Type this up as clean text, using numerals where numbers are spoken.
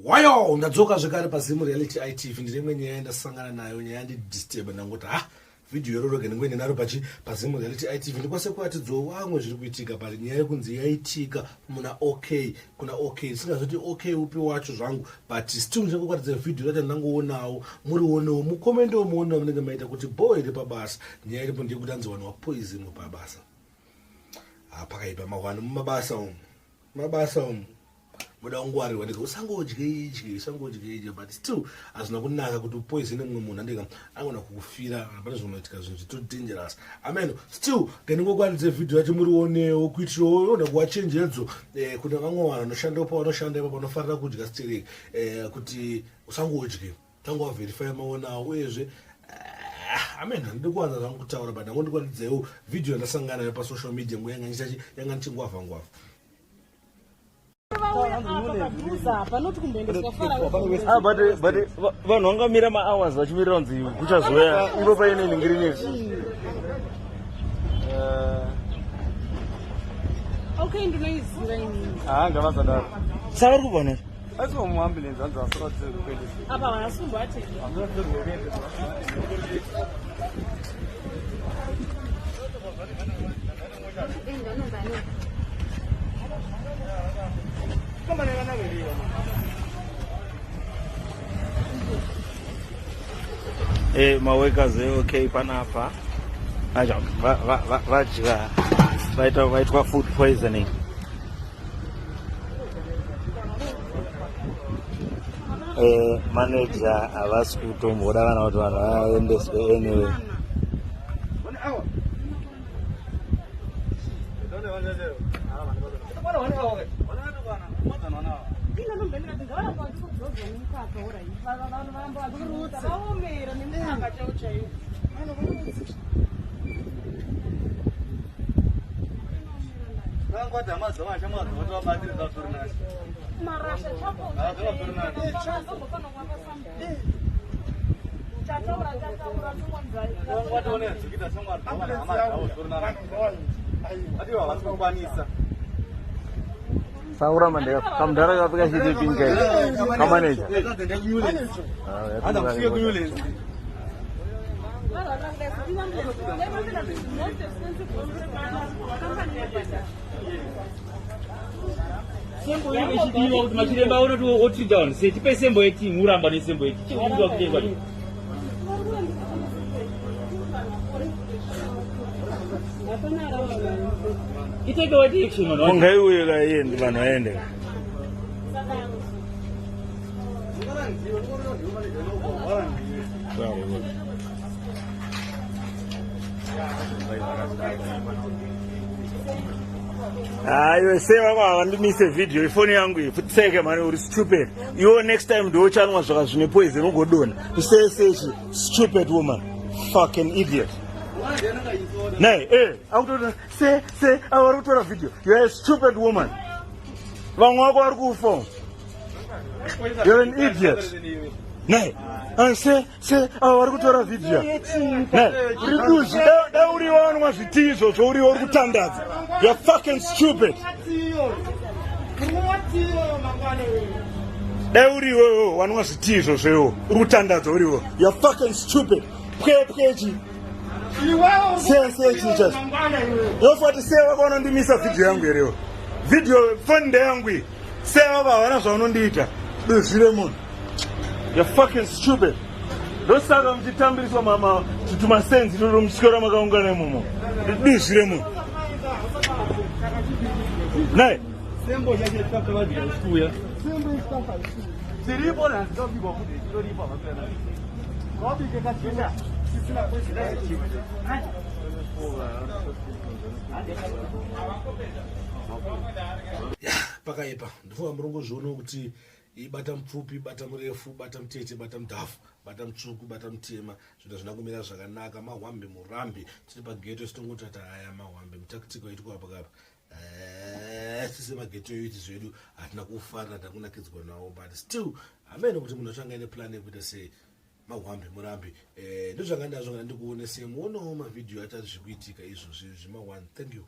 Wayo, ndadzoka zvekare paZim Reality ITV. Ndine imwe nyaya yandasangana nayo, nyaya yandidisturb ndangoti ha vhidhiyo iroro rega ndingoende naro pachi paZim Reality ITV ndikwanise kuratidzawo vamwe zviri kuitika but nyaya yekunzi yaitika muna OK kuna OK ndisingazoti OK upi wacho zvangu but still ndingokuratidza vhidhiyo racho ndangoonawo murionewo mukomendewo muonewo munenge maita kuti bho here pabasa. Nyaya iripo ndeyekuti anzi vanhu vapoisonwa pabasa. Ha pakaipa mahwani mumabasa umu mabasa umu muda kungwarirwa ndika usangodye idye usangodye idye but still hazvina kunaka kuti upoisone mumwe munhu andika angona kukufira hapana zvinoitika zvinhu zvito dangerous amen still kendingokwanidze vhidhiyo yacho murionewo kuitirawo ona kuva chenjedzo eh, kune vamwe vanhu vanoshanda pavanoshanda ipapo vanofarira kudya stereki eh, kuti usangodye tanga waverify maonawo uyezve ah, amen handidi kuwanza zvangu kutaura but ndangondikwanidzewo vhidhiyo yandasangana nayo pasocial media nguva yanga ndichachi yanga ndichingwavha ngwavha Ah, but but vanhu vangamira mahours vachimirira kunzi kuchazoya ivo paine nhingirinezi Okay, ndinoiziva inini. Ah, ngavasadaro. Saka vari kubva nei? Aiswa muambulance hanzi vasara kuendesa. Apa havasi kumboatenda. Eh, maworkers eok panapa vadya vaitwa vaitwa food poisoning eh, manager havasi kutomboda kana kuti vanhu vaendeswe anyway Sauramba ndeka kamudhara kapika chiti pinga kamaneja. Sembo inenge ichidiwa kuti machiremba aone kuti otrita vanhu sei tipe sembo yetimu uramba nesembo yeti chikudiwa kutengwa iteke what action vanhu Ngaiuye ka iende vanhu vaende. Aiwe sei vako havandimise video ifoni yangu iyi futseke mani uri stupid iwo next time ndiwochanwa zvaka zvine poison ugodona usesechi stupid woman fucking idiot nei eh akutoona se se avo vari kutora video you are a stupid woman vamwe vako vari kufa you're an idiot nei se se avo vari kutora vhidhiyo uri duzvi dai uri wanwa zvitii izvozvo uriwo uri kutandadza youare fucking stupid dai uri iwewo wanwa zvitii izvozvo iwo uri kutandadza uriwo youare fucking stupid pwepwechi se se chii chacho yofati se vakaona ndimisa vhidhiyo yangu herewo vhidhiyo foni ndeyangu iyi Seva havana zvaunondiita duzvi remunhu. You're fucking stupid. Ndosaka muchitambiriswa mama tumasenzi toto muchityora makaungana imomo. Duzvi remunhu. Nai. Sembo chacho chikafu chavadya chikuuya. Chiripo nhasi chobikwa futi chitoripo havasiyana. Wabike kachinda chisina Pakaipa ndifunga murongozvionawo kuti ibata mupfupi bata murefu bata mutete bata mudhafu bata mutsvuku bata mutema zvinhu hazvina kumira zvakanaka mahwambi murambi tiri pageto sitongoti ati haya mahwambi mutaktiko aitwa apa kapa eh, sise mageto yoiti zvedu hatina kufarira takunakidzwa nawo but still hameno kuti munhu acho anga ine plan yekuita sei mahwambi murambi eh, ndozvanga ndazvo kana ndikuonesei muonewo mavhidhiyo acho ari zvikuitika izvozvi zvima one thank you.